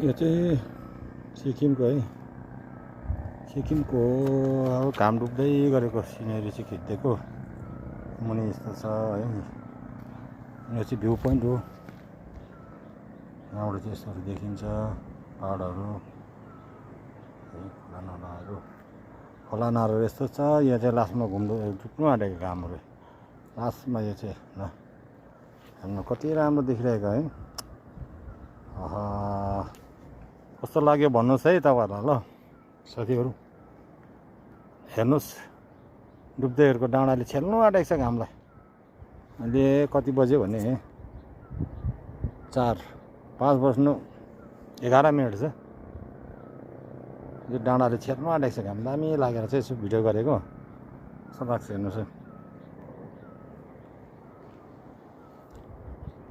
यो चाहिँ सिक्किमको है, सिक्किमको अब घाम डुब्दै गरेको सिनेरी चाहिँ खिचिदिएको मुनि यस्तो छ है। यो चाहिँ भ्यू पोइन्ट हो, यहाँबाट चाहिँ यस्तोहरू देखिन्छ पहाडहरू है, खोला नालाहरू यस्तो छ। यहाँ चाहिँ लास्टमा डुब्नु आँटेको घामहरू लास्टमा यो चाहिँ ल हेर्नु कति राम्रो देखिरहेको है। कस्तो लाग्यो भन्नुहोस् है तपाईँहरूलाई। ल साथीहरू हेर्नुहोस्, डुब्दै गरेको डाँडाले छेल्नु आँटेको छ घामलाई। अहिले कति बज्यो भने 4:05 बज्नु 11 मिनट छ। यो डाँडाले छेल्नु आँटेको छ घाम, दामी लागेर चाहिँ यसो भिडियो गरेको। कस्तो लाग्छ हेर्नुहोस् है।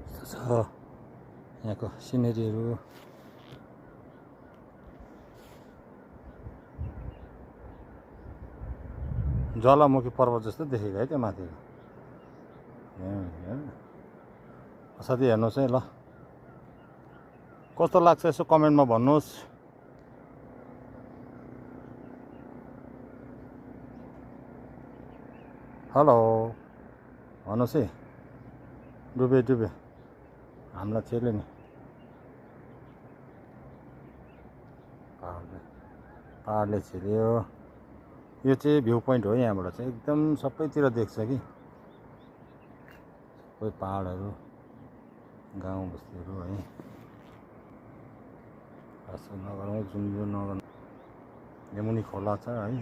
यस्तो छ यहाँको सिनेरीहरू। ज्वालामुखी पर्वत जस्तो देखेको है त्यो माथि। साथी हेर्नुहोस् है। ल कस्तो लाग्छ यसो कमेन्टमा भन्नुहोस्। हेलो भन्नुहोस् है। डुबे हामीलाई चेल्यो नि पहाडले छिर्यो। यो चाहिँ भ्यू पोइन्ट हो, यहाँबाट चाहिँ एकदम सबैतिर देख्छ कि सबै पहाडहरू गाउँ बस्तीहरू है। यस्तो नगरौँ जुन नगर्नु। यमुनी खोला छ है।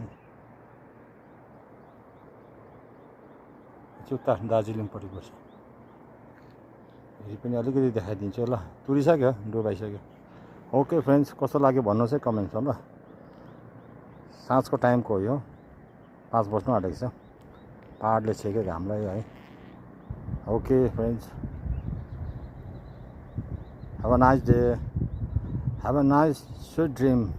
यो उता दार्जिलिङपट्टि पर्छ। यही पनि अलिकति देखाइदिन्छु ल। तुरिसक्यो, डुबाइसक्यो। ओके फ्रेन्ड्स, कस्तो लाग्यो भन्नुहोस् है कमेन्टमा। ल साँझको टाइमको हो यो, 5 बज्नु आँटेको छ। पहाडले छेक्यो घामलाई है। Okay friends, have a nice day, have a nice sweet dream.